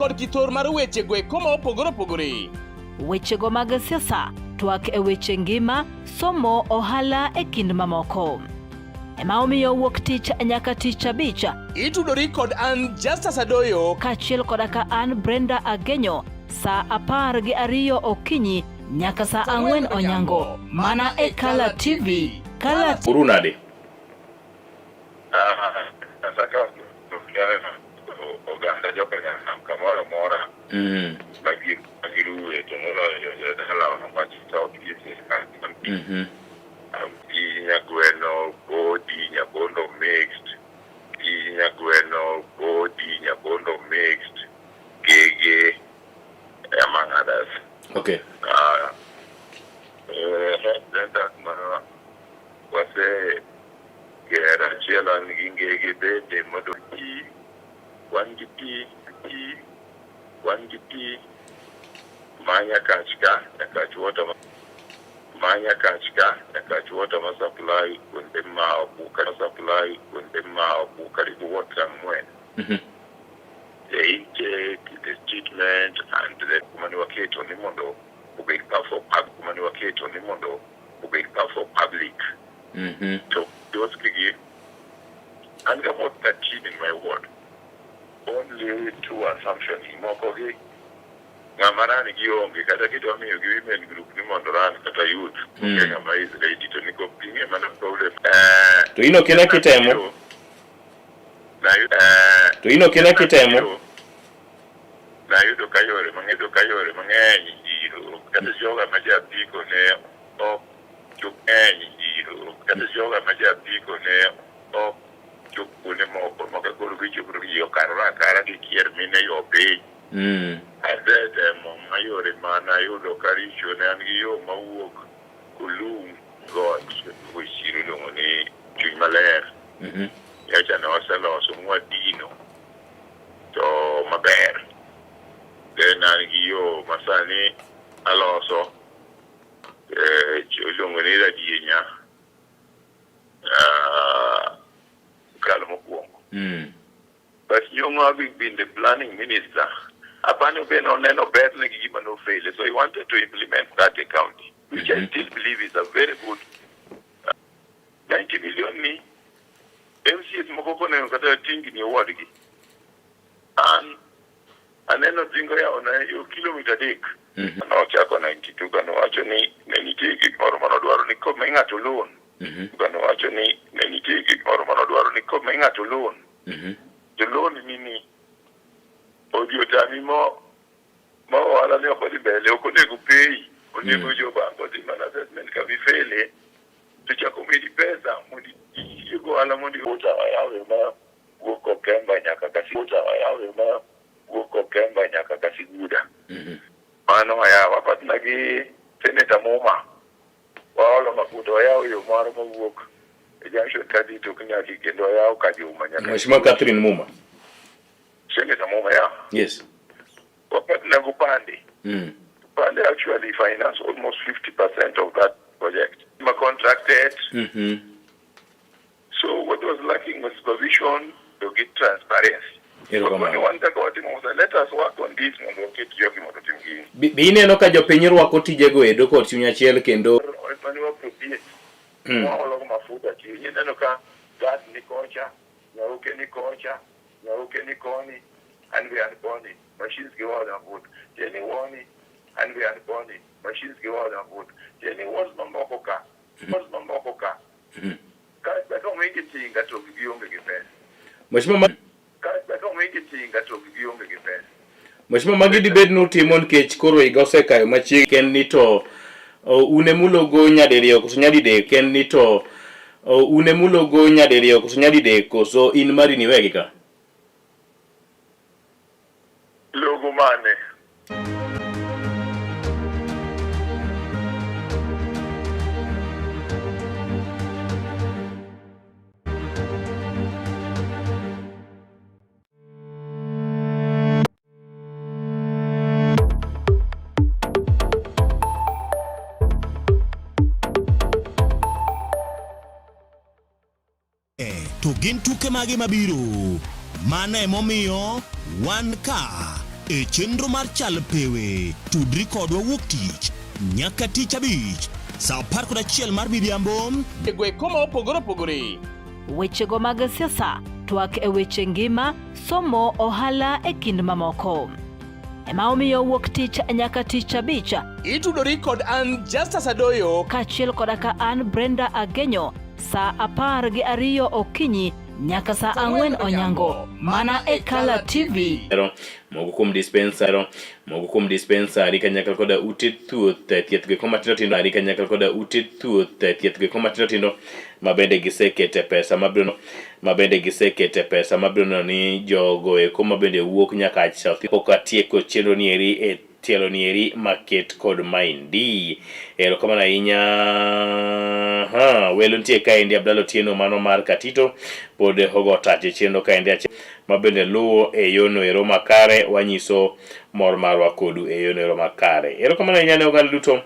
Kod kithor mar weche go eko ma opogore opogore. Wechego mag siasa, twak e weche ngima, somo, ohala e kind mamoko. Ema omiyo wuok tich nyaka tich abich. Itudori kod an Justus Adoyo kaachiel koda ka an Brenda Agenyo saa apar gi ariyo okinyi nyaka saa ang'wen onyango mana e Kala TV. Kala Uru nade? Oganda jokanyanam kamoro amora ma giruwe to moloyo jodalawa ma South East gi Nyagweno, Bodi, Nyabondo mixed, gi Nyagweno, Bodi, Nyabondo mixed, Gege, among others. Okay. Health centers ma wase gero achiel an gi Ngege bende mondo pi wan gi pi pi wan gi pi ma Nyakach ka Nyakach water ma Nyakach ka Nyakach water ma supply kuonde ma obuka supply kuonde ma obuka karibu wards ang'wen. The intake, the treatment and the kuma ne waketo ni mondo obed for kuma ne waketo ni mondo obed for public. To those gi an ga about 13 in my ward. Only two are functioning. Moko gi ng'ama run gi onge kata kidwa miyo gi women group ni mondo run kata youth. Onge ng'ama is ready to niko ing'e mana problem. To in ok ine kitemo? To in ok ine kitemo? Nayudo ka yore mang'eny ka yore mang'eny iro kata joga ma japiko ne ok chop ng'eny iro kata joga ma japiko ne ok chop kuonde moko maka koro gichopo to ji okarore akara gikier mine yo piny. Asetemo ma yore manayudo ka richo ne an gi yo mawuok Kolum got e chiro iluongo ni Chuny Maler. Nyocha ne waseloso mwadino to maber. Then an gi yo masani aloso iluongo ni Radienya kalo mokwongo. But Nyong'o having been the planning minister, apani be noneno ber ne gi gima nofail. So he wanted to implement that e county, which I still believe is a very good 90 million ni MCAs moko koneno kata tingni owadgi. An aneno Zingo yawo na yo kilomita adek. Nochako 92 kanowacho ni ne nitie gimoro manodwaro ni komi ng'ato loan. Kanowacho ni ne nitie gimoro manodwaro ni komi ng'ato loan. To loan ni ni odhi otami mo ma ohala ne ok odhi mbele ok onego pay onego jo bank odhi mana assessment kama ifele to chako medi pesa mondo itiego ohala mondo uta wayawe ma wuok Okemba nyaka Kasiguda wayawe ma wuok Okemba nyaka Kasiguda. Mano wayawo partner gi Senator Muma waolo mafuta wayawo yo moro mawuok e junction kadhi tok Nyaki kendo wayawo Kajuma nyaka Mheshimiwa Catherine Muma. Senator Muma ya. Yes. Wapartner gi Upande. Upande actually finance almost 50% of that project. Ma contracted. So what was lacking was supervision to get transparency. Erokamano. Wan kaka watimo, let us work on this mondo waket jogi mondo otim gini. Be ineno ka jopiny rwako tijego edo kod chuny achiel kendo Mane wa appropriate. Waolo go mafuta chiro. Ineno ka gas ni kocha, nyauke ni kocha, nyauke ni koni, an be an koni, machines gi waolo mafuta. Tieni woni, an be an koni, machines gi waolo mafuta. Tieni wards mamoko ka, wards mamoko ka. Ka omigi tinga to gionge gi pesa. Mheshimiwa Ka omigi tinga to gionge gi pesa. Mheshimiwa, magi dibed ni utimo nikech koro higa osekayo machiegni ken ni to un emulogo nyadiriyo koso nyadidek en ni to un emulogo nyadiriyo koso nyadidek koso in mari ni wegi ka? Logo mane? To gin tuke mage mabiro? Mano emomiyo wan ka. E chenro mar Chal Pewe, tudri kodwa wuok tich nyaka tich abich saa 11 mar midhiambo. Gweko ma opogore opogore. Wechego mag siasa, twak e weche ngima, somo, ohala e kind mamoko. Ema omiyo wuok tich nyaka tich abich. Itudori kod an Justus Adoyo kaachiel koda ka an Brenda Agenyo saa 12 okinyi nyaka saa 4 onyango mana e Kala TV. Moko kuom dispensary moko kuom dispensary kanyakla koda ute thuoth thieth goeko matindo tindo ari kanyakla koda ute thuoth thieth goeko matindo tindo ma bende gisekete pesa mabiro ma bende gisekete pesa mabiro neno ni jogo eko ma bende wuok nyaka South pok atieko chenro ni eri e tielo ni eri maket kod maendi. Erokamano ahinya. Ha, welo nitie kaendi Abdalla Otieno mano mar Katito pod ogo tach e chenro kaendi achiel ma bende luwo e yono ero makare wanyiso mor marwa kodu e yono ero makare. Erokamano ahinya ne oganda duto.